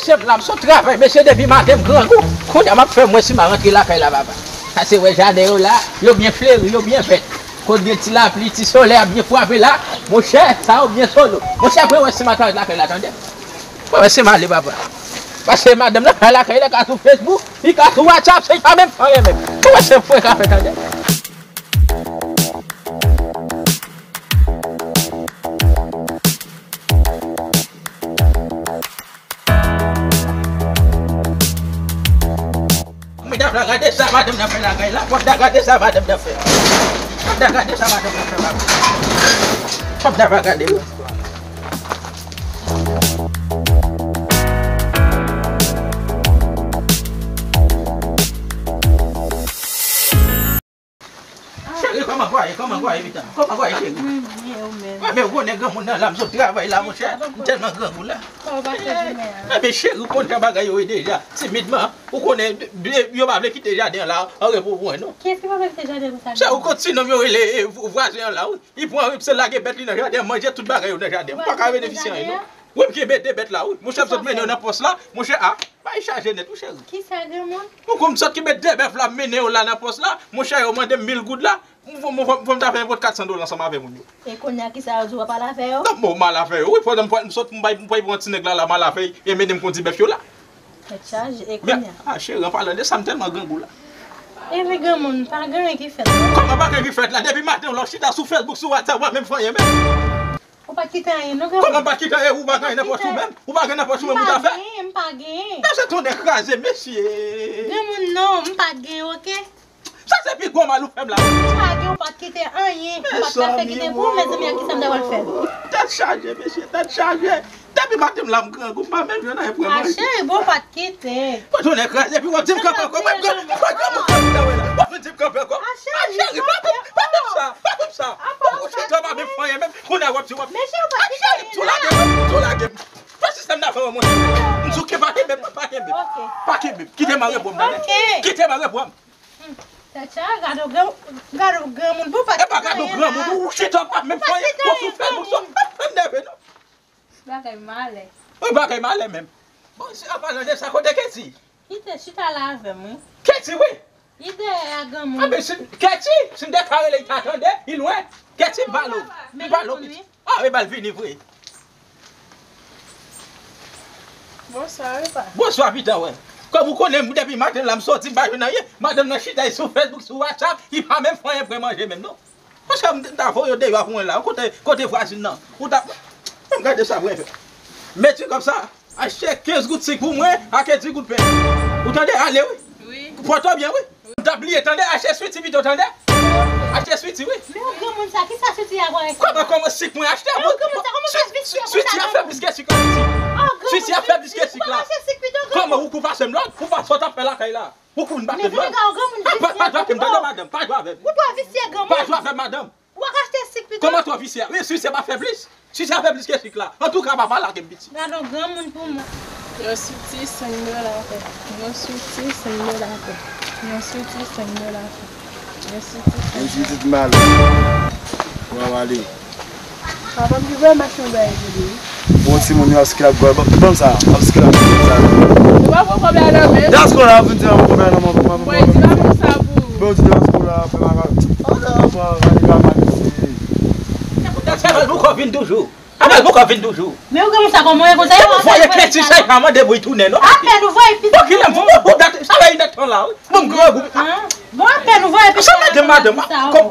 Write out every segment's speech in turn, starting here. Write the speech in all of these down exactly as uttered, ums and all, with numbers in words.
Mesye, m la, m sot travay, mesye, depi maten m grangou. Kounye a m ap fè m wè si m a rantre lakay la, papa. Pase wè jaden yo la, yo byen fleri, yo byen vèt. Kot gen ti lapli, ti solèy ap byen frape la, monchè, sa yo byen solo. Monchè, mwen wè si m a ka rantre lakay la, tande. Mwen wè si m ale, papa. Pase madanm nan pa lakay la, ka sou Facebook, li ka sou WhatsApp, se li pa menm fè anyen menm. Mwen wè se fwe ka fè, tande. Mwen ta pral gade sa madanm nan fè lakay la. Mwen ta gade sa madanm nan fè. Mwen ta gade sa madanm nan fè, papa. Mwen ta pral gade, wi. Cheri, kòman w ye? Kòman w ye, Vita? Kòman w ye, cheri? Mwen byen, ou menm? Mwen byen, ou konnen granmoun nan la, m sot travay la, monchè. M tèlman grangou la. Kòman w pase jounen an? Ebyen, cheri, ou konn jan bagay yo ye deja. Timidman, ou konnen, yo pa vle kite jaden an la an repo pou mwen, non. Kiyès ki pa vle kite jaden pou sa? Cheri, ou konn ti nonm yo rele, e, vwazen an la, wi. Li pran, se lage bèt li nan jaden an, manje tout bagay yo nan jaden an. M pa ka benefisye anyen, non. Wi, m kenbe de bèt la, wi. Monchè, m sot mennen yo nan pòs la. Monchè, a, bagay chaje nèt, wi, cheri. Kisa, granmoun? Ou konn m sot kenbe de bèt la, m mennen yo la nan pòs la. Monchè, yo mande m mil goud la. M fò, m fò, m fò m ta fè nenpòt kat san dola ansanm avè moun yo. E kounye a, kisa yo di w, w ap al avè yo? Non, bon, m al avè yo, wi. Pandan m pran, m sot, m bay, m pral pran ti nèg la, la, m al avè yo, e mennen m kondi bèt yo la. Tèt chaje, e kounye a? A, cheri, an palan de sa, m tèlman grangou la. Epi granmoun, pa gen anyen ki fèt la. Kòman pa gen anyen ki fèt la? Depi maten, w la, w chita sou Facebook, sou WhatsApp, w pa menm fè anyen menm. Ou pa t kite anyen, non, granmoun. Kòman m pa t kite anyen? Ou pa gen anyen nan pòch ou menm? Ou pa gen nan pòch ou menm pou ta fè? M pa genyen, m pa genyen. Mesye, tonnè kraze, mesye. Granmoun, non, m pa t genyen, oke? Sa se pi gwo mal ou fè m la. M pa genyen, ou pa t kite anyen. M pa t ka fè kite pou ou, mezanmi, a kisa m ta pral fè l? Tèt chaje, mesye, tèt chaje. Depi maten m la, m grangou, m pa menm jwenn anyen pou manje. A, cheri, bon, ou pa t kite. Mwen tonnè kraze, epi w ap di m kanpe ankò. Mwen gran, mwen granmoun kanpe nan wè la. W ap vin di m kanpe ankò. A, cheri, pa fè m sa, pa fè m sa. Bon, ou chita pa menm fè anyen menm. Kounye a w ap di w ap. Men cheri, ou pa t kite anyen la. A, cheri, tou lage m, tou lage m. Fè sistèm nan avè w, monchè. M di w ke pa kenbe m, pa kenbe m. Pa kenbe m. Kite m a repo m, tande. Kite m a repo m. Tèt chaje, gade w gran, gade w granmoun, bon, ou pa t kite anyen la. E pa gade w granmoun, ou chita w pa menm fè anyen, ou sou Facebook, ou pa t fè m nève, non. Bagay malè. Wi, bagay malè menm. Bon, si an palan de sa, kote Keti? Kite chita la avè m, wi. Keti, wi. Li dèyè a granmoun. A, men si, Keti, si m te ka rele, li ta tande, li lwen. Keti, m pa lo. M pa lo, pitit. A, e ba l vini vre. Bonswa, wi, pa. Bonswa, pitit, wè. Kòm ou konnen, m depi maten la, m soti, m pa jwenn anyen. Madanm nan chita sou Facebook, sou WhatsApp, li pa menm fè anyen pou manje menm, non. Paske m ta voye yo deyò pou mwen la. Kote, kote vwazin nan? Ou ta, m gade sa pou mwen fè. Meti kòb sa, achte kenz goud sik pou mwen, ak dis goud pen. Ou tande? Ale, wi. Wi. Pòte w byen, wi. M ta bliye, tande? Achte switi pito, tande? Achte switi, wi. Men yon granmoun sa, kisa switi a pral fè? Kòman, kòman sik mwen achte? Yon granmoun sa, kòman sa visye konsa? Switi a fè plis ke sik la, piti. Switi a fè plis ke sik la. Kòman ou kou pase m lòd? Ou pa sa w t ap fè lakay la? Ou konn pa te vle. Pa jwe avè m, tande madanm, pa jwe avè m. Ou twò visye, granmoun. Pa jwe avè m, madanm. Ou pa ka achte sik pito. Kòman twò visye? Men sik se pa fè plis. Sik se fè plis ke sik la. Antouka, papa lage m piti. Gadon granmoun pou mwen. Yon switi senk dola, pè. Yon switi senk dola, pè. Yon switi senk dola, pè. Yon switi senk dola. Yon switi mal. Waw, ale. Papa m ki vrèman machin bay jodi, wi. Bon, timoun yo ap skilap gòl. Ban m sa, ap skilap gòl sa. Ou pa pran kòb la nan men. Dasko la ap vin di m pran kòb la nan men. Mwen di pa pou sa pou. Bon, di dasko la ap fè bagay. Ann, ann, ann, ann, ann, ann, ann. Sa pral poko vin toujou. Sa pral poko vin toujou. Men ou gen moun sa kòman e konsa? Depi voye Keti sa, e pa mande pou li tounen, non. Apèn ou voye pitit. Bon, kilè m voye, bon, dat, sa fè inèdtan la, wi. Bon, m grangou. Bon, apèn ou voye pitit. Sa mande madanm,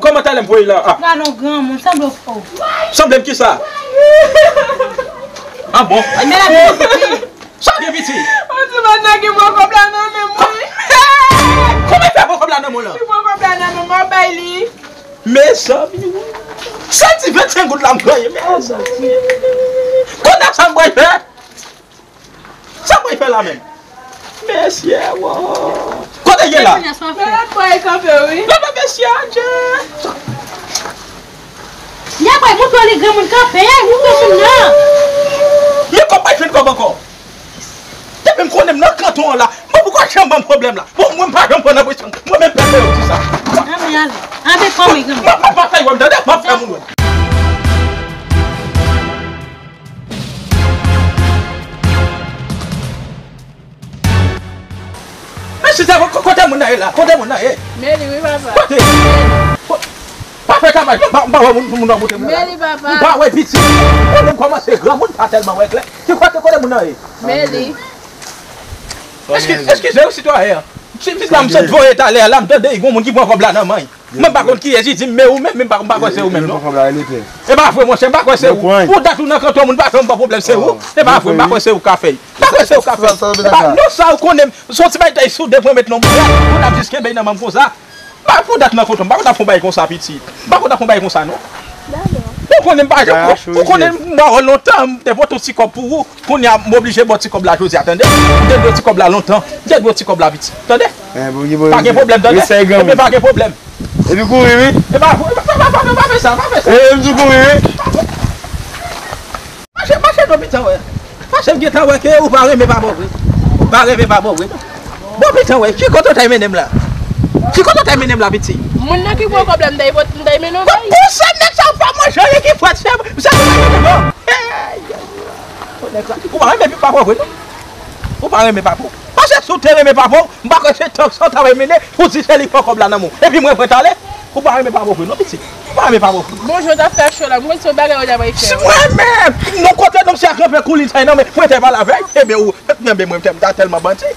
kòman talè m voye la? Gadon granmoun, sanble w fò. Sanble m kisa? Ah bon? Men la, sa gen piti. Ou di madanm ki pran kòb la nan men mwen. Kòman fè pran kòb la nan men w la? Li pran kòb la nan men mwen, bay li. Mezanmi, wi. Sèl ti vennsenk goud la m genyen, mezanmi. Kounye a sa m pral fè? Sa m pral fè la menm? Mesye, wo. Kote ye la? Lòt bò e kanpe, wi. Lòt bò, mesye, adje. Li ap pral montre li granmoun kanpe, montre moun nan. Men kòb pa jwenn kòb ankò. Depi m konnen m nan kanton an la, mwen poko janm ban m pwoblèm la. Bon, mwen m pa janm pran nan presyon. Mwen menm pèp yo di sa. Anben, ale. Anben, pran mwen, granmoun. M ap, m ap fè yo wè m, tande? M ap fè moun wè m. Sista, ko- kote moun nan ye la? Kote moun nan ye? Meli, wi, papa. Kote? Ko- Pa fè kavaj, non, pa, pa wè moun, moun nan monte mwen la. Meli, papa. M pa wè piti. Konnen m kòmanse granmoun, pa tèlman wè klè. Ki kote, kote moun nan ye? Meli. Eskize, eskize, wi, sitwayen an. Ti pitit la, m sot voye talè a la, m tande gon moun ki pran kòb la nan men. Mwen m pa konn kiyès, li di m, men ou menm, men m pa, m pa kwè se ou menm, non. E pa vre, monchè, m pa kwè se ou. Pou dat ou nan kanton moun, pa janm ba pwoblèm, se ou. E pa vre, m pa kwè se ou k ap fè l. M pa kwè se ou k ap fè l. E pa, non, sa ou konnen, se yon ti bagay tay sou de pwen met nan bouyat, pou n ap jis kenbe nan men m konsa. Pa pou dat nan kanton, m pa konn ap fè yon bagay konsa, pitit. M pa konn ap fè yon bagay konsa, non. Ou konnen m pa janm, ou konnen m ba w lontan, m te pote yon ti kòb pou ou. Kounye a, m oblije ba w ti kòb la jodi a, tande? M te dwe ti kòb la lontan. M te dwe ti kòb la, pitit. Tande? Pa gen pwoblèm, tande? Ebyen, pa gen pwoblèm. Epi kouri, wi. E pa, pa, pa, pa, pa, pa fè sa, pa fè sa. E, m di kouri, wi. Mache, mache non, pitit, wè. Mache, m gentan wè ke ou pa renmen papa w vre. Ou pa renmen papa w vre, non. Bon, pitit, wè, ki kote w t al mennen m la? Ki kote w t al mennen m la, pitit? Moun nan ki pran kòb la, m t al pot-, m t al mennen w bay. Konsa nèg sa pa manje, li ki fwèt, se, se pou mwen mennen m, non. Ou pa renmen papa w vre, non. Ou pa renmen papa w. Paske si w te renmen papa w, m pa kwè se tank sa w ta pral mennen pou di se li k pran kòb la nan men w. Epi mwen pran talè. Ou pa renmen papa w vre, non, pitit. Ou pa renmen papa w vre. Bon, jan w t ap fè cho la, m konn se yon bagay ou t ap fè. Si mwen menm, non, kote nonm sa kanpe kou li sa nan men, mwen te pale avè l. Ebyen, ou, ebyen, mwen te, m ta tèlman bandi.